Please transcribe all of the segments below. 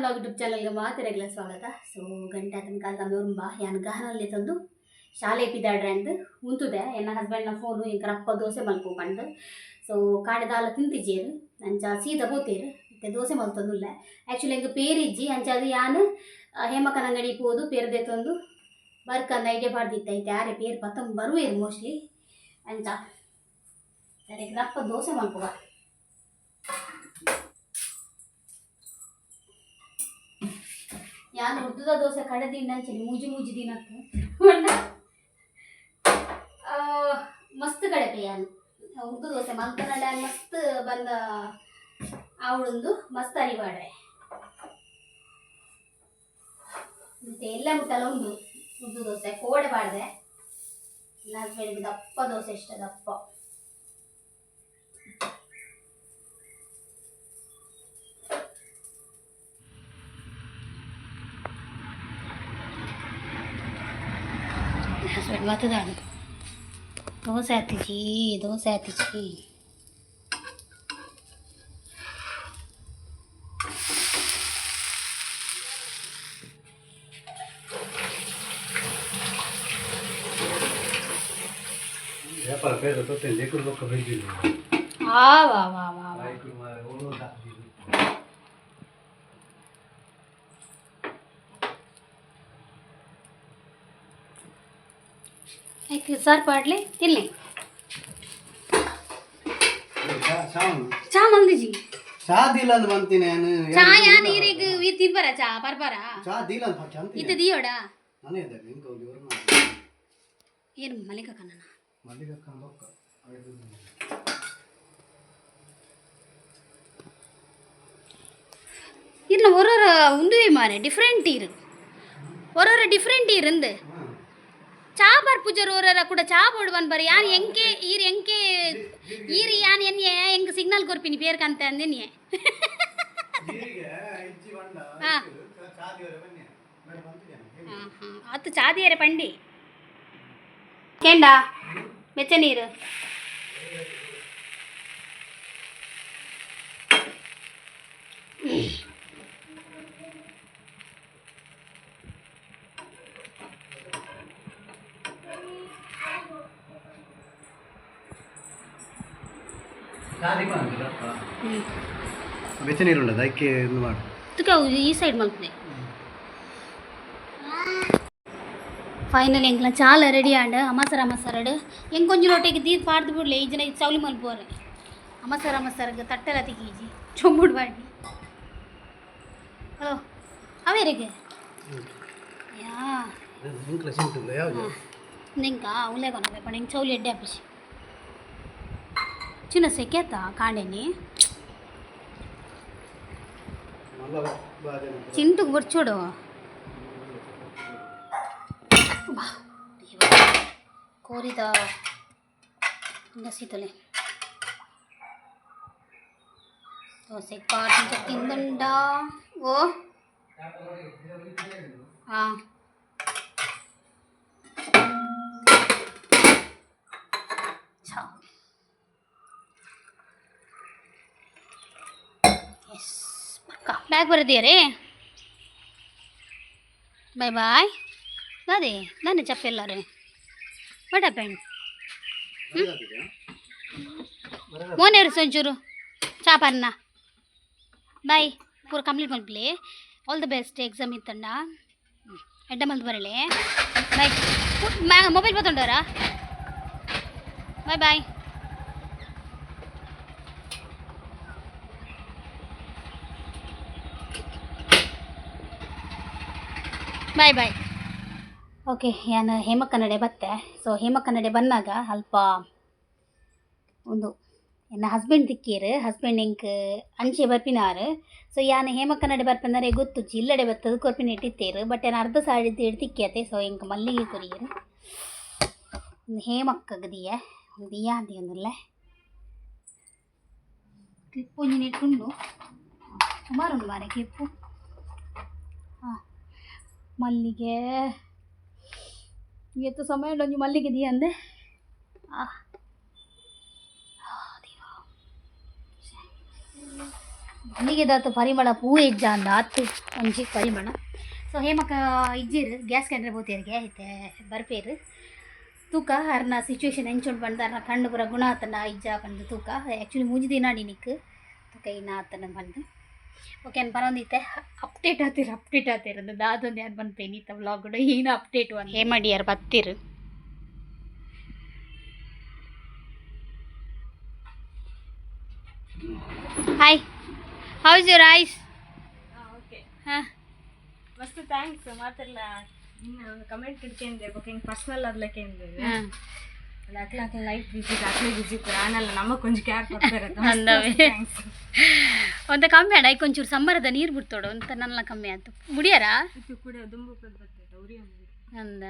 Vlog YouTube ಚಾನಲ್ಗೆ ಮಾತೆರೆಗ್ಲ ಸ್ವಾಗತ. ಸೊ ಗಂಟೆ ಆತನ ಕಾಲದ ಒರುಂಬ ಯಾನ್ ಗಹನಲ್ಲಿ ತಂದು ಶಾಲೆ ಪಿದಾಡ್ರೆ ಅಂದ್ ಉಂತುದೆ. ಎನ್ನ ಹಸ್ಬೆಂಡ್ನ ಫೋನು ಎಂಕ್ ರಪ್ಪ ದೋಸೆ ಮಲ್ಪು ಪಂದ್. ಸೊ ಕಾಂಡೆ ದಾಲ ತಿಂತಿಜೇರು, ಅಂಚ ಸೀದಾ ಪೋತೇರು. ಇತ್ತೆ ದೋಸೆ ಮಲ್ತೊಂದುಲ್ಲೆ. ಆ್ಯಕ್ಚುಲಿ ಎಂಕ್ ಪೇರಿಜ್ಜಿ, ಅಂಚ ಅದು ಯಾನ್ ಹೇಮಕ್ಕನ ಅಂಗಡಿ ಪೋದು ಪೇರು ದೆತ್ತೊಂದು ಬರ್ಕಂದ ಐಡಿಯಾ ಪಾಡ್ದಿತ್ತೆ. ಐತೆ ಆರೆ ಪೇರು ಪತ್ತೊಂದು ಬರುವೇರು ಮೋಸ್ಟ್ಲಿ. ಅಂಚ ಸರಿ ರಪ್ಪ ದೋಸೆ ಮಲ್ಪುವ. ಯಾನ್ ಉದ್ದುದ ದೋಸೆ ಕಡೆದಿಂದ ಅಂಚನೆ ಮೂಜಿ ಮೂಜಿ ದಿನಕ್ಕೆ ಪಂಡ ಮಸ್ತ್ ಕಡೆಪೆ ಯಾನ್ ಉದ್ದು ದೋಸೆ ಮಲ್ತನಡ ಮಸ್ತ್ ಬಂದ ಆವಡೊಂದು ಮಸ್ತ್ ಅರಿವಾಡ್ರೆ. ಮತ್ತೆ ಎಲ್ಲ ಮುಟ್ಟಲ ಉಂಡು ಉದ್ದು ದೋಸೆ ಕೋಡೆ ಪಾಡ್ದೆ. ನನ್ನ ಹಸ್ಬೆಂಡ್ಗೆ ದಪ್ಪ ದೋಸೆ ಇಷ್ಟ, ದಪ್ಪ. ಹಸ್ಬೆಂಡ್ ಬತ್ತದಾಂಡ್ ದೋಸೆ ಆತಿಜಿ, ದೋಸೆ ಆತಿಜಿ. ವ್ಯಾಪಾರ ಪೇದ ತೊಟ್ಟೆ ಎಕರು ಬೊಕ್ಕ ಬೆಜ್ಜಿಲ್ಲ. ಆ ವಾ ವಾ ವಾ ವಾ. ಐಕ್ ಸಾರ್ ಪಾಡ್ಲಿ ತಿನ್ಲಿ. ಚಾ ಮಲ್ದಿಜಿ. ಚಾ ದಿಲ್ಲ ಅಂದ್ ಬಂತೀನಿ ನಾನು. ಚಾ ಯಾನ್ ಈರೆಗ್ ವೀರ್ ತಿನ್ಪರ ಚಾ ಪರ್ಪರ. ಚಾ ದಿಲ್ಲ ಅಂದ್ ಚಂತ. ಇತ್ತೆ ದಿಯೋಡ. ನಾನೇ ಇದ್ದಾಗ ಇಂಕ ಒಂದು ಇವರು. ಏನು ಮಲ್ಲಿಕ ಕನ್ನನ? ಮಲ್ಲಿಗೆ ಬೊಕ್ಕ. ಇರ್ನ ಒರೊರ ಉಂದುವೆ ಮಾರೆ ಡಿಫ್ರೆಂಟ್ ಇರು, ಒರೊರ ಡಿಫ್ರೆಂಟ್ ಇರಂದು. ಚಾ ಪರ್ಪುಜರ್ ಒರೊರ ಕೂಡ ಚಾ ಬೋಡು ಬನ್ಬರ್. ಯಾನ್ ಎಂಕೆ ಈರ್ ಎಂಕೆ ಈರ್ ಯಾನ್ ಎನ್ಯೆ ಎಂಕ್ ಸಿಗ್ನಲ್ ಕೊರ್ಪಿನಿ ಪೇರ್ ಕಂತೆ ಅಂದೆನ್ಯೆ. ಹಾ ಹಾಂ, ಅತ್ತು ಚಾದಿಯರೆ ಪಂಡಿ ಕೇಂಡ ಬೆಚ್ಚ ನೀರು. ಬೆಚ್ಚ ನೀರು ಉಂಡದ ಅದಕ್ಕೆ ಇದು ಮಾಡು. ತುಕ ಈ ಸೈಡ್ ಮಲ್ಪುನೆ. ಫೈನಲ್ ಎಂಕ್ಲ ಚಾಲ ರೆಡಿ ಆಂಡ್. ಅಮಸರ ಅಮಸರಡ್ ಎಂಕ್ ಒಂಜಿ ಲೋಟೆಗೆ ದೀದ್ ಪಾಡ್ದು ಬಿಡ್ಲೆ. ಈ ಜನ ಚೌಲಿ ಮಲ್ಪುವರೆ. ಅಮಸರ ಅಮಸರಗ್ ತಟ್ಟೆಲ ತಿಕ್ಕೀಜಿ, ಚೊಂಬುಡು ಬಾಡಿ. ಹಲೋ, ಅವೇರಿಗೆ ಯಾ. ಇಂಕ್ಲ ಸಿಂಟುಲ್ಲ ಯಾವುದು? ನಿಂಕ ಉಲ್ಲೆ ಕೊನವೆ ಪಂಡ ಎಂಕ್ ಚೌಲಿ ಎಡ್ಡೆ ಆಪಿಸಿ ಚಿನ್ನ ಸೆಕೆತ ಕಾಂಡೆನಿ. ಚಿಂಟುಗೆ ಬೊರ್ಚೋಡು ಬಾ. ಕೋರಿದ ಸೀತಲೆ ದೋಸೆ ಪಾಟ್ ತಿಂದುಂಡ. ಓ ಹಾಂ, ಎಸ್ ಪಕ್ಕ ಬ್ಯಾಗ್ ಬರದಿಯರೇ. Boy boy. ಅದೇ ನಾನು ಚಪ್ಪೆಲ್ಲಾರೆ. What happen? ಮೋನೇರು ಒಂಚೂರು ಚಾಪನ್ನ. ಬಾಯ್, ಪೂರ ಕಂಪ್ಲೀಟ್ ಮಲ್ಪಲಿ. All the best. Exam ಇತ್ತಂಡ ಎಡ್ಡ ಮಲ್ತ್ ಬರಲಿ. ಬಾಯ್. ಮೊಬೈಲ್ ಬತ್ತೊಂಡವರಾ? Bye bye bye bye. Okay, ಯಾನ್ ಹೇಮಕ್ಕನಡೆ ಬತ್ತೆ. ಸೊ ಹೇಮಕ್ಕನಡೆ ಬನ್ನಾಗ ಅಲ್ಪ ಒಂದು ಎನ್ನ ಹಸ್ಬೆಂಡ್ ತಿಕ್ಕೇರು. ಹಸ್ಬೆಂಡ್ ಎಂಕ್ ಅಂಚೆ ಬರ್ಪಿನಾರು. ಸೊ ಯಾನ್ ಹೇಮಕ್ಕನಡೆ ಬರ್ಪಂದರೆ ಗೊತ್ತುಜ್ಜಿ, ಇಲ್ಲಡೆ ಬತ್ತದು ಕೊರ್ಪಿನ ಇಟ್ಟಿತ್ತೇರು. ಬಟ್ ಯಾನ್ ಅರ್ಧ ಸಾಡಿ ತಿಕ್ಕಿಯತೆ. ಸೊ ಎಂಕ್ ಮಲ್ಲಿಗೆ ಕೊರಿಯರು. ಒಂದು ಹೇಮಕ್ಕಗ್ ದಿಯ, ಒಂದು ದಿಯಾ ಒಂದುಲ್ಲೆ ಕ್ಲಿಪ್ ಒಂಜಿ ನೆಟ್ಟುಂಡು. ಸುಮಾರು ಉಂಡು ಮಾರೆ ಕ್ಲಿಪ್ಪು. ಹಾಂ, ಮಲ್ಲಿಗೆ ಏತ್ ಸಮಯ ಉಂಡು ಒಂಜಿ ಮಲ್ಲಿಗೆ ದಿಯ ಅಂದೆ. ಆ ದೇವಾ. ಮಲ್ಲಿಗೆ ದಾತು ಪರಿಮಳ ಪೂ ಹೆಜ್ಜ ಅಂದ ಆತು ಒಂಜಿ ಪರಿಮಳ. ಸೊ ಹೇಮಕ್ಕ ಇಜ್ಜಿರ್ ಗ್ಯಾಸ್ ಕ್ಯಾಂಡ್ರೆ ಬೋತೇರಿಗೆ ಐತೆ ಬರ್ಪೇರು. ತೂಕ ಅರ್ನ ಸಿಚುವೇಶನ್ ಎಂಚುಂಡು ಪಂಡ, ಅರ್ನ ಕಣ್ಣು ಪೂರ ಗುಣ ಆತನ ಇಜ್ಜ ಪಂದ್ ತೂಕ. ಆ್ಯಕ್ಚುಲಿ ಮೂಜಿ ದಿನ ನಿನಿಕ್ ತೂಕ ಇನ್ನ ಆತನ ಪಂದ್. ಓಕೆ, ಅನ್ ಪನೊಂದಿತ್ತೆ ಅಪ್ಡೇಟ್ ಆತೀರ, ಅಪ್ಡೇಟ್ ಆತೀರ ಅಂದ್ ದಾದೊಂದು ಯಾರು ಪನ್ಪೇನಿ ಇತ್ತ ವ್ಲಾಗ್ ಏನು ಅಪ್ಡೇಟ್. ಹೇಮ ಡಿಯರ್ ಬತ್ತೀರು. Hi, how is your eyes? Okay. ಹಾಂ. ಮಸ್ತ್ thanks ಮಾತೆಲ್ಲ. ಕಮೆಂಟ್ ಇಡ್ಕೊಂಡೆ ಬೊಕ ಹಿಂಗೆ ಪರ್ಸನಲ್ ಅದ್ಲಕ್ಕೆ. ಹಾಂ. ಅಕ್ಲ ಅಕ್ಲ ಲೈಫ್ ಬಿಸಿ, ಅಕ್ಲೆ ಬಿಸಿ ಇತ್ತು. ಆನಲ್ಲ ನಮಕ್ ಒಂಜಿ ಕೇರ್ ಕೊಡ್ತಾರೆ. ಅಂದವೇ. Thanks. ಒಂತ ಕಮ್ಮಿ ಅಡ ಒಂಚೂರು ಸಮ್ಮರದ ನೀರು ಬಿಡ್ತೋಡು ಅಂತ ನನ್ನ ಕಮ್ಮಿ ಆಯ್ತು ಮುಡಿಯಾರಾ. ಇದು ಕೂಡ ದುಂಬು ಬರ್ತದೆ ಉರಿ. ಅಂದ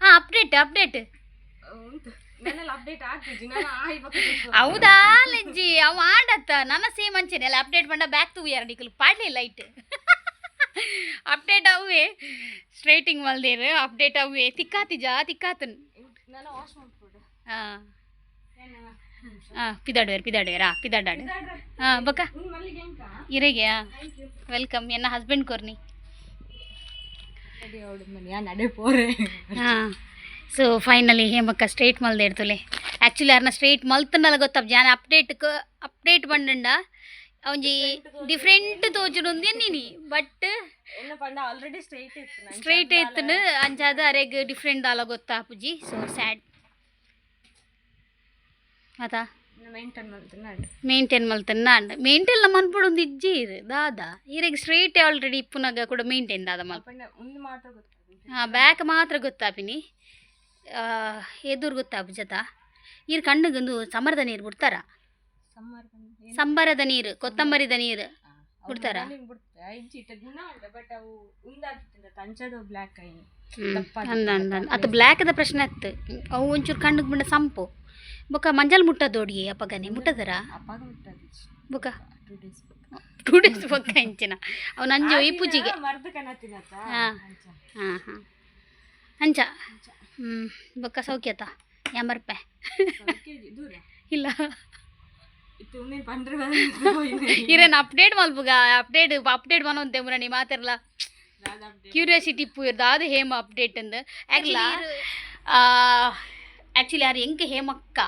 ಹಾಂ, ಅಪ್ಡೇಟ್ ಅಪ್ಡೇಟ್. ಉಂಟು, ನನ್ನೆಲ್ಲ ಅಪ್ಡೇಟ್ ಆಗ್ತಿದ್ವಿ ನಾನು ಆ ಇವಾಗ. ಹೌದಾ ಲಜ್ಜಿ ಅವ ಆಡತ್ತ ನನ್ನ ಸೇಮ್ ಅಂಚೆನೆ ಅಲ್ಲ. ಅಪ್ಡೇಟ್ ಬಂಡ ಬ್ಯಾಕ್ ತೂಯಾರ ನಿಕಲ್ ಪಾಡ್ಲಿ ಲೈಟ್ ಅಪ್ಡೇಟ್ ಅವೇ ಸ್ಟ್ರೈಟಿಂಗ್ ಮಲ್ದೇರು ಅಪ್ಡೇಟ್ ಅವೇ ತಿಕ್ಕಾತಿಜ ತಿಕ್ಕಾತನ್. ನಾನು ವಾಶ್ ಮಾಡ್ಬಿಡು. ಹಾಂ ಹಾಂ, ಪಿದಾಡುವೇರು ಪಿದಾಡುವೇರಾ ಪಿದಾಡಾಡು. ಹಾಂ ಬೊಕ್ಕ. ಮಲ್ಲಿಗೆ ಎಂಕ. ಇರೆಗೆ. Thank you. Welcome. ಎನ್ನ ಹಸ್ಬೆಂಡ್ ಕೊರ್ನಿ. ಅವಳು ಮನೆ ನಡೆ ಪೋರೆ. ಹಾಂ, ಸೊ ಫೈನಲಿ ಹೇಮಕ್ಕ ಸ್ಟ್ರೈಟ್ ಮಲ್ದೆ ಇರ್ತಲೆ. ಆ್ಯಕ್ಚುಲಿ ಅರ್ನ ಸ್ಟ್ರೈಟ್ ಮಲ್ತನಲ್ಲ ಗೊತ್ತಪ್ಪ ಜಾನ ಅಪ್ಡೇಟ್ ಅಪ್ಡೇಟ್ ಬಂಡಂಡ ಒಂಜಿ ಡಿಫ್ರೆಂಟ್ ತೋಜುಂದು ಎನ್ನಿನಿ ಬಟ್ ಎನ್ನ ಪಂಡ ಆಲ್ರೆಡಿ ಸ್ಟ್ರೈಟ್ ಇತ್ತು ನಂಗೆ. ಸ್ಟ್ರೈಟ್ ಎತ್ತನು ಅಂಚಾದ ಅರೆಗ್ ಡಿಫ್ರೆಂಟ್ ದಾಲ ಗೊತ್ತಾಪುಜಿ. ಸೊ ಸ್ಯಾಡ್ ಅತಾ. ಮೇಂಟೈನ್ ಮಾಡ್ತೀನಿ ನಾನು. ಮೇಂಟೈನ್ ಮಲ್ತನ್ನ ಅಂಡ ಮೇಂಟೈನ್ ಮನ್ಪುಡೊಂದು ಇಜ್ಜಿ ಇರು ದಾದಾ ಈರೆಗ್ ಸ್ಟ್ರೈಟ್ ಆಲ್ರೆಡಿ ಇಪ್ಪುನಾಗ ಕೂಡ ಮೇಂಟೈನ್ ದಾದ ಮಲ್ಪ. ಪಂಡ ಮುಂದೆ ಮಾತ್ರ ಗೊತ್ತಾಗುತ್ತೆ. ಹಾಂ, ಬ್ಯಾಕ್ ಮಾತ್ರ ಗೊತ್ತಾಪಿನಿ, ಎದುರು ಗೊತ್ತಾಪು ಜತ. ಈರ್ ಕಣ್ಣುಗೊಂದು ಸಮರದ ನೀರು ಬಿಡ್ತಾರ. ಸಮ್ಮರ್. ಸಂಬರದ ನೀರು, ಕೊತ್ತಂಬರಿದ ನೀರು ಬಿಡ್ತಾರಾ? ಬಿಡ್ತಾರೆ ಇಜ್ಜಿ ಇಟ್ಟ ಗುಣ ಉಂಟು, ಬಟ್ ಅವು ಉಂದಾಗ್ತದೆ ಕಂಚದ ಬ್ಲ್ಯಾಕ್ I. ದಪ್ಪ. ಅಂದ ಅಂದ ಅತ್ತ ಬ್ಲ್ಯಾಕ್ದ ಪ್ರಶ್ನೆ ಅತ್ತು. ಅವು ಒಂಚೂರು ಕಣ್ಣಿಗೆ ಬಿಂಡ ಸಂಪು ಬೊಕ್ಕ ಮಂಜಲ್ ಮುಟ್ಟದೋಡಿಗೆ ಅಪ್ಪಗನೆ ಮುಟ್ಟದರ. ಅಪ್ಪಾಗ ಮುಟ್ಟದು. ಬೊಕ್ಕ? 2 ಡೇಸ್. 2 ಡೇಸ್ ಬೊಕ್ಕ ಇಂಚಿನ ಅವು ನಂಜು ಈ ಪೂಜಿಗೆ. ಮರ್ದು ಕಣತಿನತ್ತ. ಹಾ. ಹಾಂ ಹಾಂ, ಅಂಚ ಹ್ಞೂ. ಬೊಕ್ಕ ಸೌಖ್ಯತ ಯಾಂಬರ್ಪೆ? ದೂರ. ಇಲ್ಲ. ಇತ್ತು ನೀನು ಪಂಡ್ರೆ. ಇರೇನು ಅಪ್ಡೇಟ್ ಮಲ್ಪುಗ, ಅಪ್ಡೇಟ್ ಅಪ್ಡೇಟ್ ಮನೊಂತೆ ಮುರಣಿ ಮಾತಿರ್ಲ. ಕ್ಯೂರಿಯಾಸಿಟಿ ಇಪ್ಪು ಇರ್ದ ಅದು ಹೇಮ ಅಪ್ಡೇಟ್ ಅಂದ್. ಆ್ಯಕ್ಚುಲಿ ಆ್ಯಕ್ಚುಲಿ ಯಾರು ಎಂಕ್ ಹೇಮಕ್ಕ.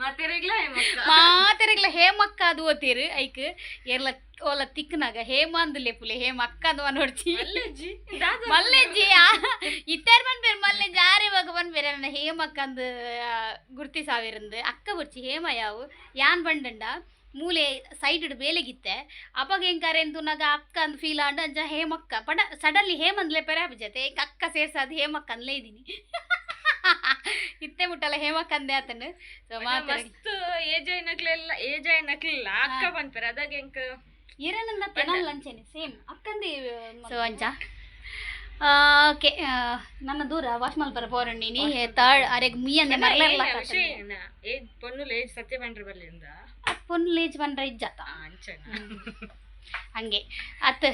ಮಾತೆರೆಗ್ಲ. ಮಾತೆರೆಗ್ಲ ಹೇಮಕ್ಕ ಅದು ಓತೀರು. ಐಕ್ ಎರ್ಲ ಓಲ ತಿಕ್ನಾಗ ಹೇಮ ಅಂದ್ ಲೆಪುಲೆ, ಹೇಮ ಅಕ್ಕ ಅದು ನೋಡ್ಚಿ. ಮಲ್ಲೆಜ್ಜಿ ಇತ್ತಾರು ಬನ್ಬೇರು ಮಲ್ಲೆಜ್ಜಿ ಆರೆ ಇವಾಗ ಬನ್ಬೇರೆ ನನ್ನ ಹೇಮಕ್ಕ ಅಂದ್ ಗುರ್ತಿ ಸಾವಿರಂದು ಅಕ್ಕ ಬುರ್ಚಿ ಹೇಮ ಯಾವು ಯಾನ್ ಬಂಡಂಡ ಮೂಲೆ ಸೈಡ್ ಬೇಲೆಗಿತ್ತೆ. ಅವಾಗ ಹೆಂಗಾರೆ ಎಂದುನಾಗ ಅಕ್ಕ ಅಂದ್ ಫೀಲ್ ಆಂಡ ಅಂಜ ಹೇಮಕ್ಕ ಪಡ ಸಡನ್ಲಿ ಹೇಮಂದ್ಲೆ ಪೆರೆ ಜೊತೆ ಎಂಕ್ ಅಕ್ಕ ಸೇರ್ಸಾದ್ ಹೇಮಕ್ಕ ಅಂದ್ಲೇ ಇದ್ದೀನಿ. ಇತ್ತೆ ಮುಟ್ಟಲ್ಲ ಹೇಮಕ್ಕ ಅಂದೆ ಆತನು. ಸೊ ಮಾತಾಡಿ. ಮಸ್ತ್ ಏಜ್ అయినಕ್ಲೆಲ್ಲ ಏಜ್ అయినಕ್ಲೆಲ್ಲ ಅಕ್ಕ ಪನ್ಪೆರ್ ಅದಾಗ ಎಂಕ್. ಇರನಂದ ತೆನಲ್ ಅಂಚೆನೆ ಸೇಮ್ ಅಕ್ಕಂದಿ. ಸೊ ಅಂಚ ಓಕೆ, ನನ್ನ ದೂರ ವಾಶ್ ಮಲ್ಪರ ಪೋರಂಡಿನಿ ತರ್ಡ್ ಅರೆಗ್ ಮುಯ್ಯಂದೆ ಮರ್ಲರ್ಲ. ವಿಷಯ ಏನ ಏಜ್ ಪೊನ್ನುಲು ಏಜ್ ಸತ್ಯ ಪಂಡ್ರೆ ಬರ್ಲಿಂದ. ಪೊನ್ಲು ಏಜ್ ಬಂದ್ರೆ ಇಜ್ಜಾತ. ಅಂಚನ. ಹಂಗೆ ಅತ್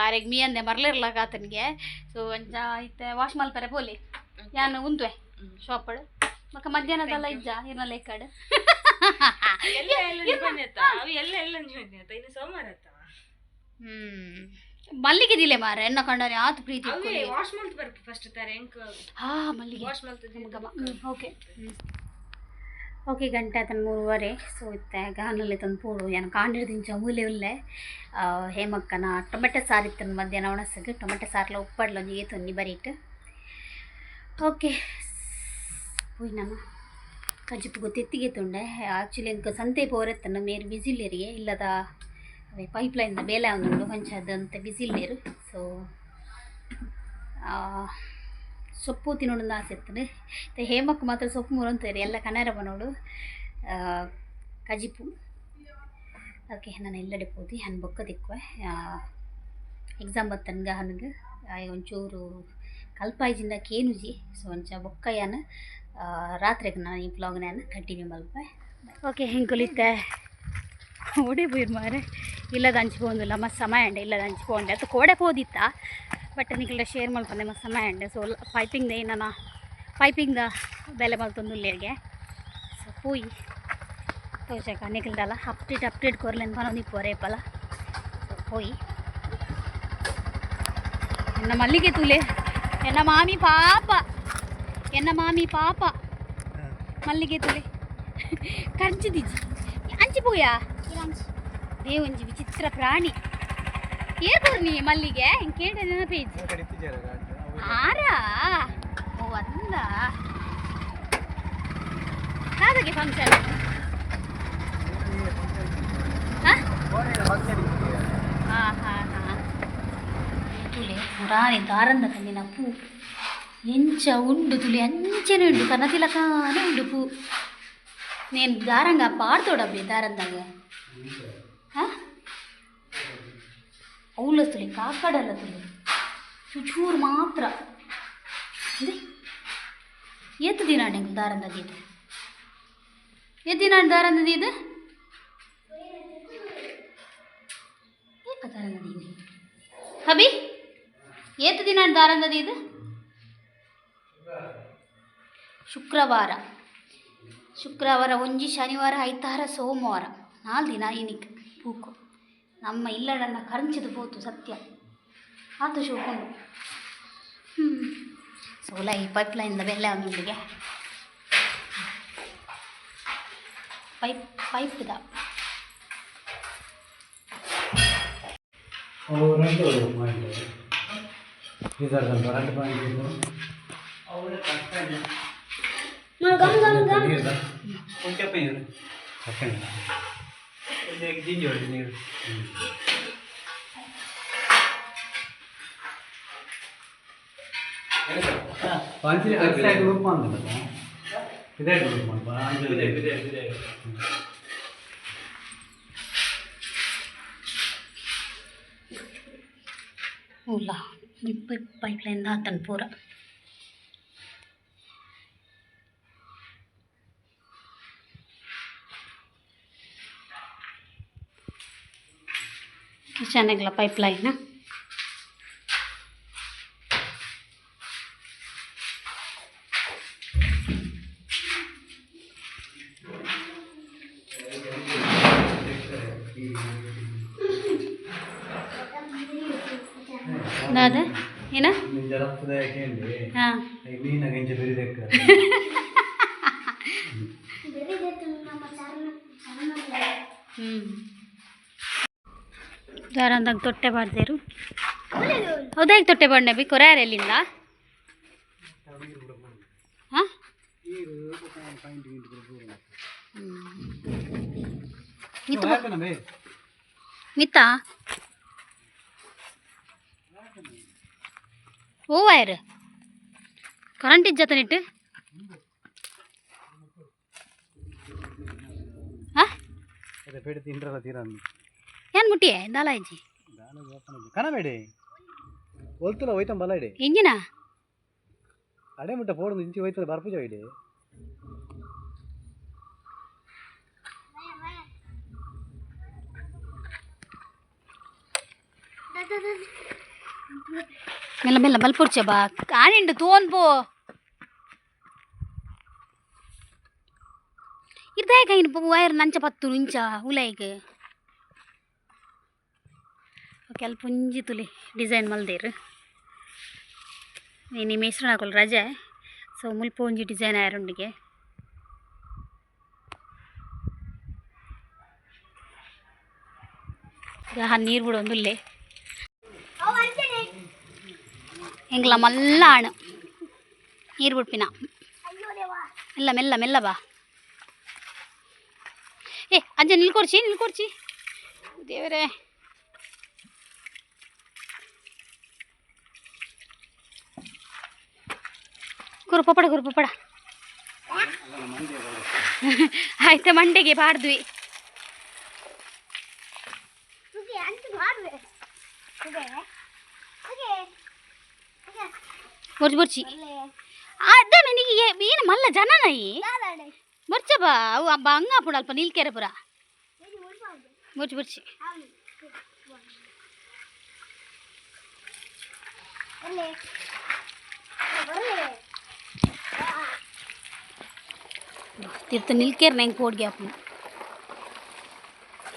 ಅರೆಗ್ ಮೀಯಂದೆ ಮರ್ಲಿರ್ಲಾಕ ಆತನಿಗೆ. ಸೊ ಅಂಚ ಇತ್ತೆ ವಾಶ್ ಮಲ್ಪರೆ ಪೋಲಿ, ಯಾನು ಉಂತುವೆ ಶಾಪಡ್ ಮಕ್ಕ ಮಧ್ಯಾಹ್ನದಲ್ಲ ಇಜ್ಜ ಇರ್ನ ಲೇಕಾಡ್. ಎಲ್ಲ ಎಲ್ಲ ಬನ್ನಿ ಅವು ಎಲ್ಲ ಎಲ್ಲ ಬನ್ನಿ ಇನ್ನು ಸೋಮವಾರ ಆತ. ಹ್ಮ್, ಮಲ್ಲಿಗೆ ದಿಲೆ ಮಾರ ಎನ್ನ ಕಂಡನೆ ಆತು ಪ್ರೀತಿ. ಅವೇ ವಾಶ್ ಮಲ್ತ್ ಬರ್ಪು ಫಸ್ಟ್ ತಾರೆ ಎಂಕ್. ಹಾ, ಮಲ್ಲಿಗೆ. ವಾಶ್ ಮಲ್ತ್. ಓಕೆ ಓಕೆ, ಗಂಟೆ ಆತನ 3:30. ಸೊ ಇತ್ತೆ ಗಾನಲ್ಲಿ ತಂದು ಪೋಡು ಏನು ಕಾಂಡಿಡ್ದಿಂಚ ಮೂಲೆ ಉಲ್ಲೆ. ಹೇಮಕ್ಕನ ಟೊಮೆಟೊ ಸಾರು ಇತ್ತನ ಮಧ್ಯಾಹ್ನ ಒಣಸಗ್ ಟೊಮೆಟೊ ಸಾರ್ಲ ಉಪ್ಪಡ್ಲ ಒಂಜಿ ಏತೊನ್ನಿ ಬರೀಟ್. ಓಕೆ, ಪೋಯ್ ನಾನು ಕಜಿಪು ಗೊತ್ತೆತ್ತಿಗೆ ತುಂಡೆ. ಆ್ಯಕ್ಚುಲಿ ಎಂಕ್ ಸಂತೆ ಪೋರೆತ್ತನ ಮೇರು ಬಿಸಿಲೇರಿಗೆ ಇಲ್ಲದ ಅವೇ ಪೈಪ್ ಲೈನ್ ಬೇಲೆ ಒಂದುಂಡು ಅಂಚದಂತೆ ಬಿಸಿಲೇರು. ಸೊ ಸೊಪ್ಪು ತಿನ್ನೋಣ ಆಸೆ ಇರ್ತದೆ. ಮತ್ತು ಹೇಮಕ್ಕೆ ಮಾತ್ರ ಸೊಪ್ಪು ಮುರಂತಾರೆ ಎಲ್ಲ ಕನ್ನಡ ಬನೋಡು ಕಜಿಪು. ಓಕೆ, ನಾನು ಎಲ್ಲಡೆ ಪೋತಿ ಹನ್ ಬೊಕ್ಕ ತಿಕ್ಕುವೆ. ಎಕ್ಸಾಮ್ ಬತ್ತನ್ಗ ಹನ್ಗೆ ಒಂಚೂರು ಕಲ್ಪಾಯ್ಜಿಂದ ಕೇನುಜಿ. ಸೊ ಒಂಚ ಬೊಕ್ಕ ಯಾನ್ ರಾತ್ರಿಗೆ ನಾನು ಈ ವ್ಲಾಗ್ ನಾನು ಕಂಟಿನ್ಯೂ ಮಲ್ಪೆ. ಓಕೆ, ಹೆಂಗೆ ಕುಲಿತೆ ಓಡಿ ಬೋಯಿರ್ ಮಾರೆ. ಇಲ್ಲದ ಹಂಚ್ಕೊಂದಿಲ್ಲ ಮಸ್ತ್ ಸಮಯ ಅಂಡೆ ಇಲ್ಲದ ಹಂಚ್ಕೊಂಡೆ ಅದು ಕೋಡೆ ಪೋದಿತ್ತ. ಬಟ್ ನಿಕ್ಲೆ ಶೇರ್ ಮಲ್ಪಂದೆ ಮಸ್ತ್ ಸಮಯ ಅಂಡೆ. ಸೊ ಪೈಪಿಂಗ್ದ ಏನಾನ ಪೈಪಿಂಗ್ದ ಬೆಲೆ ಮಲ್ತೊಂದುಲ್ಲೇಗೆ. ಸೊ ಪೋಯಿ. ತೋಜಕ ನಿಕಲ್ದಲ್ಲ ಅಪ್ಡೇಟ್ ಅಪ್ಡೇಟ್ ಕೊರ್ಲೆನ್ ಪನೊಂದು ಪೋರೆ ಪಲ. ಪೋಯಿ ಎನ್ನ ಮಲ್ಲಿಗೆ ತೂಲೆ, ಎನ್ನ ಮಾಮಿ ಪಾಪ, ಎನ್ನ ಮಾಮಿ ಪಾಪ. ಮಲ್ಲಿಗೆ ತೂಲೆ, ಕಂಚಿದಿಜ್ಜಿ ಅಂಚಿ ಪೋಯಾ. ದೇವೊಂಜಿ ವಿಚಿತ್ರ ಪ್ರಾಣಿ. ಏರ್ ನೀ ಮಲ್ಲಿಗೆ ಕೇಂದ್ರ ನೆನಪೇಜ್ ಆರಾ. ಓ ಅಂದ ಹಾಗಾಗಿ ಫಂಕ್ಷನ್. ಹಾಂ ಹಾಂ ಹಾಂ ಹಾಂ. ತುಲೆ ಮುರಾನಿ ದಾರಂದ ಕಂದಿನ ಪೂ ಎಂಚ ಉಂಡು ತುಲೆ, ಅಂಚನೆ ಉಂಡು, ಕನತಿಲಕಾನೆ ಉಂಡು ಪೂ. నేను దారంగా పాడుతోడబ్బి దారంದಾಗ. అవుల ತುಲೆ, ಕಾಕಡಲ್ಲ ತುಲೆ, ಚುಚೂರು ಮಾತ್ರ. ಅದೇ ಏತ್ ದಿನ ಎಂಕ್ ದಾರಂದದ ಇದು? ಏತ್ ದಿನ ದಾರಂದದ ಇದು? ಏಪ ದಾರಂದದ ಇದು ಹಬಿ? ಏತ್ ದಿನ ದಾರಂದದ ಇದು? ಶುಕ್ರವಾರ, ಶುಕ್ರವಾರ ಒಂಜಿ, ಶನಿವಾರ, ಐತಾರ, ಸೋಮವಾರ, ನಾಲ್ ದಿನ ಇನಿಕ್ ಪೂಕು. ನಮ್ಮ ಇಲ್ಲಡನ್ನ ಕರಂಚಿದು ಪೋತು ಸತ್ಯ ಆತು ಶೋಕೊಂಡು. ಸೋಲ ಈ ಪೈಪ್ ಲೈನ್ದ ಬೆಲ್ಲ ಒಂದುಂಡಿಗೆ ಪೈಪ್ ಪೈಪ್ದ. ಅವು రెండు ಪಾಯಿಂಟ್ ಇದರ రెండు ಪಾಯಿಂಟ್ ಇದು. ನೀರು ಸಕ್ಕರೆ. ನೀರು. ಪಂಚ ಗ್ರೂಪ್ ಅಂದಲ್ಲ, ಇದೇ ಗ್ರೂಪ್ ಅಂತ. ಉಲ್ಲ ಪೈಪ್ ಲೈನ್ ಆತನ್ ಪೂರ. ಕಿಚನ್ಗಳ ಪೈಪ್ ಲೈನ್. ದಾದ ಏನ? ಜಲಪ್ಪದ ಕೇಳಿ. ಹಾಂ. ಮೀನ ಗೆಂಚ ಬೆರಿದೆಕ್ಕ. ಹ್ಞೂ, ದಾರಂದಾಗ ತೊಟ್ಟೆ ಪಾಡ್ದೇರು. ಹೌದಾ? ಈಗ ತೊಟ್ಟೆ ಪಾಡ್ನೆ ಬಿ ಕೊರ್ಯಾರ ಎಲ್ಲಿಂದ? ಹಾಂ, ಮಿತ್ತ ಮಿತ್ತ. ಓ ವೈರ್ ಕರೆಂಟ್ ಇಜ್ಜತನಿಟ್ಟು. ಹಾಂ. ಪೇಟೆ ತಿಂಡ್ರಲ್ಲ ತೀರನ್ನು. ಏನ್ ಮುಟ್ಟಿಯೇ ದಾಲ ಇಜ್ಜಿ. ಕನಬೇಡಿ ಒಲ್ತುಲ ಹೋಯ್ತಂ ಬಲ ಇಡಿ. ಎಂಜಿನ? ಅಡೆ ಮುಟ್ಟ ಫೋನ್ ಇಂಚಿ ಹೋಯ್ತಲ್ಲ ಬರ್ಪುಜ ಇಡಿ. ಮೆಲ್ಲ ಮೆಲ್ಲ ಬಲ್ಪುರ್ಚೆ ಬಾ, ಕಾಣಿಂಡು ತೋನ್ ಪೋ. ಇರ್ದಾಯ ಕೈನ್ ವೈರ್ ನಂಚ ಪತ್ತು ಇಂಚ ಉಲೈಗ್. ಓಕೆ, ಅಲ್ಲಿ ಪುಂಜಿ ತುಲಿ ಡಿಸೈನ್ ಮಲ್ದೇರು. ಇನಿ ಮೇಸ್ರನಾಕುಲು ರಜೆ, ಸೊ ಮುಲ್ಪ ಒಂಜಿ ಡಿಸೈನ್ ಆಯರುಂಡಿಗೆ. ಈಗ ನೀರು ಬಿಡೊಂದುಲ್ಲೆ. ಎಂಗ್ಲ ಮಲ್ಲ ಆಣು ನೀರು ಬಿಡ್ಪಿನ. ಮೆಲ್ಲ ಮೆಲ್ಲ ಮೆಲ್ಲ ಬಾ. ಏ ಅಜ್ಜ, ನಿಲ್ಕೊಡ್ಚಿ ನಿಲ್ಕೊಡ್ಚಿ. ದೇವರೇ, ಗುರು ಪಪಡ, ಗುರು ಪಪಡ. ಆಯ್ತು, ಮಂಡೆಗೆ ಪಾಡ್ದ್ವಿ. ಬೊರ್ಚಿ ಬೊರ್ಚಿ ಅದ ಮೆನಿಗೆ. ಏನು ಮಲ್ಲ ಜನ ನಾಯಿ. ಬೊರ್ಚ ಬಾ, ಅವು ಅಬ್ಬ ಹಂಗ ಪುಡ ಅಲ್ಪ ನಿಲ್ಕೆರೆ ಪುರ. ಬೊರ್ಚಿ ಬೊರ್ಚಿ. ತಿರ್ತು ನಿಲ್ಕೇರ್ ನಂಗೆ ಪೋಡ್ಗೆ ಅಪ್ಪು.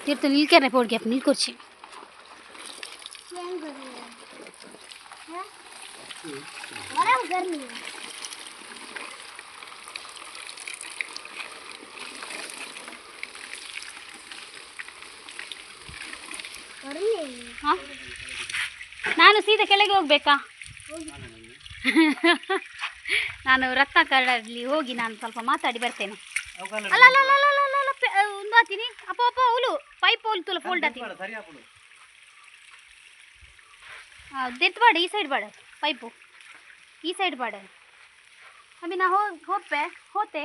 ತಿರ್ತು ನಿಲ್ಕೆರೆ ಪೋಡ್ಗೆ ನಿಲ್ಕೊರ್ಚಿ. ಹಾ? ನಾನು ಸೀದಾ ಕೆಳಗೆ ಹೋಗ್ಬೇಕಾ? ನಾನು ರತ್ನಾಕರಲ್ಲಿ ಹೋಗಿ ನಾನು ಸ್ವಲ್ಪ ಮಾತಾಡಿ ಬರ್ತೇನೆ. ಅಲ್ಲ ಅಲ್ಲ ಅಲ್ಲ ಅಲ್ಲ ಅಲ್ಲ ಅಲ್ಲ, ಒಂದು ಆತೀನಿ. ಅಪ್ಪ ಅಪ್ಪ, ಹುಲು ಪೈಪ್ ಹೋಲ್ ತುಲ ಫೋಲ್ಡ್ ಆತೀನಿ. ಸರಿ ಹಾಪುಡು. ದೆತ್ ಬಾಡ, ಈ ಸೈಡ್ ಬಾಡ ಪೈಪು, ಈ ಸೈಡ್ ಬಾಡ. ಅಭಿ, ನಾ ಹೋ ಹೋಪೆ ಹೋತೆ.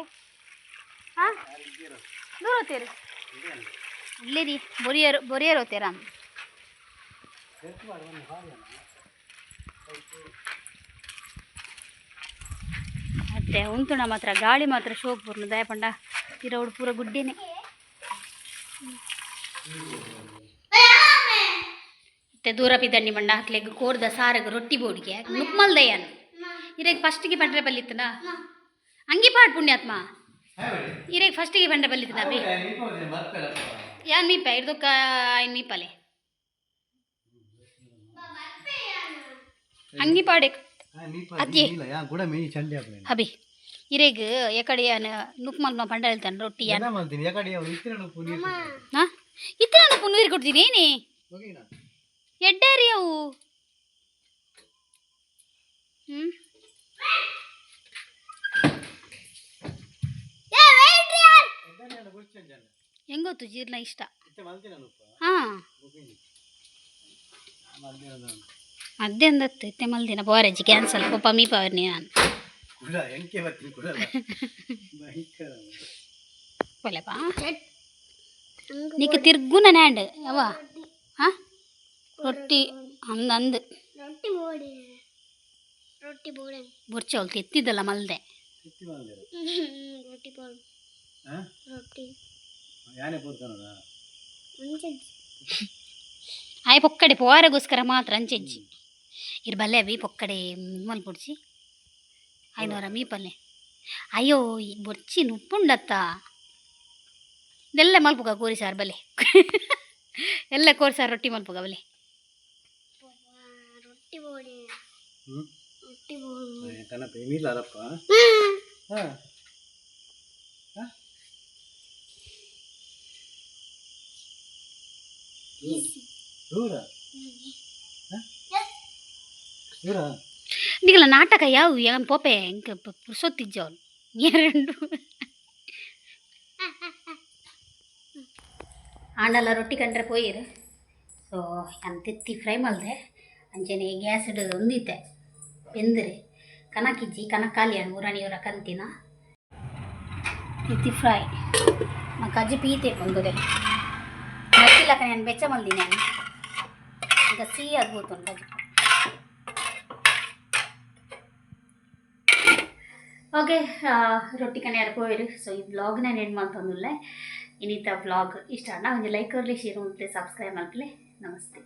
ಹಾಂ, ದೂರ ಹೋತೀರಿ? ಇಲ್ಲೇರಿ, ಬೊರಿಯರ್ ಬೊರಿಯರ್ ಹೋತೀರಾ? ಅತ್ತೆ ಉಂತುಣ ಮಾತ್ರ ಗಾಳಿ ಮಾತ್ರ ಶೋಕ್ ಪೂರ್ಣ ದಯಪಂಡ ತಿರೌಡು ಪೂರ ಗುಡ್ಡೇನೆ. ಮತ್ತೆ ದೂರ ಪಿದಂಡಿ ಮಂಡ ಹಾಕ್ಲೆಗ್ ಕೋರ್ದ ಸಾರಗ್ ರೊಟ್ಟಿ ಬೋಡಿಗೆ ನುಕ್ಮಲ್ ದಯ್ಯನ್ ಇರೇಗ್ ಫಸ್ಟ್ಗೆ ಪಂಡ್ರೆ ಬಲ್ಲಿತ್ತನ ಅಂಗಿ ಪಾಡ್ ಪುಣ್ಯಾತ್ಮ. ಇರೇಗ್ ಫಸ್ಟ್ಗೆ ಪಂಡ್ರೆ ಬಲ್ಲಿತ್ತನ ಬಿ ಯಾನ್ ಮೀಪ ಇರ್ದೊಕ್ಕ ಐನ್ ಮೀಪಲೆ ಅಂಗಿ ಪಾಡೆ. ಅತ್ಯೆ. ಕೂಡ ಮೀನಿ ಚಂಡಿ ಹಾಪುಡು. ಅಭಿ, ಇರೇಗ್ ಎಕಡೆ ಯಾನ್ ನುಕ್ಮಲ್ ಪಂಡ ಹೇಳ್ತಾನೆ ರೊಟ್ಟಿ ಯಾನ್. ಮಾಡ್ತೀನಿ ಯಾಕಡೆ ಅವ್ರು ಇತ್ತಿನ ನೀರು. ಹಾ, ಇತ್ತಿನ ನೀರು ಕೊಡ್ತೀನಿ ಏನೇ. ಹೋಗಿನ. ಎಡ್ಡೇರಿ ಅವು. ಹೆಂಗೊತ್ತು ಜೀರ್ಣ ಇಷ್ಟ. ಹಾಂ, ಅದೇ ಅಂದತ್ತು ಇತ್ತೆ ಮಲ್ದಿನ ಬೋರೇಜ್ ಕ್ಯಾನ್ಸಲ್ ಪಪ್ಪ ಮೀಪ ನಾನು. ಕುಡ ಎಂಕೆ ಬರ್ತೀನಿ ಕುಡಲ್ಲ ಭಯಂಕರ. ಪೊಲೆಪ ನೀಕು ತಿರ್ಗುನ ನ್ಯಾಂಡ್ ಅವ. ಹಾಂ, ರೊಟ್ಟಿ ಅಂದ ಅಂದು. ರೊಟ್ಟಿ ಬೋಡಿ, ರೊಟ್ಟಿ ಬೋಡಿ. ಬೊರ್ಚೆ ಅವಳು ಎತ್ತಿದ್ದಲ್ಲ ಮಲ್ದೆ. ಎತ್ತಿ ಬಂದಿರ. ರೊಟ್ಟಿ ಬೋಡು. ಹಾ. ರೊಟ್ಟಿ. ಯಾನೆ ಪೂರ್ತಾನದ. ಮುಂಚೆ. ಆಯ್ ಪೊಕ್ಕಡೆ ಪೋವಾರಗೋಸ್ಕರ ಮಾತ್ರ ಅಂಚೆಜ್ಜಿ ಇರ್ ಬಲ್ಲೆ ಅವಿ ಪೊಕ್ಕಡೆ ಮಲ್ಪುಡ್ಚಿ ಐನೂರ ಮೀಪಲ್ಲೆ. ಅಯ್ಯೋ, ಈ ಬೊರ್ಚಿ ನುಪ್ಪುಂಡತ್ತ ಇದೆಲ್ಲ ಮಲ್ಪುಗ ಕೋರಿ ಸಾರು ಬಲ್ಲೆ, ಎಲ್ಲ ಕೋರಿ ಸಾರು ರೊಟ್ಟಿ ಮಲ್ಪುಗ ಬಲ್ಲೆ. ರೊಟ್ಟಿ ಬೋಡಿ. ಹ್ಮ್. ರೊಟ್ಟಿ ಬೋಡು. ತನ್ನ ಏನಿಲ್ಲ ಅಲ್ಲಪ್ಪ. ಹಾ ದೂರ ದೂರ. ನಿಗಲ ನಾಟಕ ಯಾವ ಯಾನ್ ಪೋಪೆ ಇಂಕ ಪುರ್ಸೊತ್ತಿಜ್ಜವನು ಎರಡು ಆಂಡಲ ರೊಟ್ಟಿ ಕಂಡ್ರೆ ಪೋಯಿರು. ಸೊ ಯಾನ್ ತೆತ್ತಿ ಫ್ರೈ ಮಲ್ದೆ. ಅಂಚನೆ ಗ್ಯಾಸ್ ಒಂದಿತ್ತೆ ಬೆಂದರೆ ಕನಕಿಜ್ಜಿ ಕನಕ್ ಖಾಲಿ ಊರಾಣಿಯವರ ಕಂತಿನ ತೆತ್ತಿ ಫ್ರೈ ಕಜ್ಜಿ ಪೀತೆ ಪೊಂದುದೆ ಮತ್ತಿಲ್ಲಕ ನಾನು ಬೆಚ್ಚ ಮಲ್ದಿ ನಾನು ಈಗ ಸಿಹಿ ಆಗ್ಬೋದು ಕಜ್ಜಿ. ಓಕೆ, ರೊಟ್ಟಿ ಕಣೆ ಪೋಯಿರು. ಸೊ ಈ ವ್ಲಾಗ್ ನಾನು ಏನು ಮಾಡ್ತಂದುಲ್ಲೆ. ಇನ್ನಿತ ವ್ಲಾಗ್ ಇಷ್ಟ ಅಣ್ಣ ಒಂಜಿ ಲೈಕ್ ಕೊರ್ಲಿ, ಶೇರ್ ಮಲ್ಪಲೆ, ಸಬ್ಸ್ಕ್ರೈಬ್ ಮಲ್ಪಲೆ. ನಮಸ್ತೆ.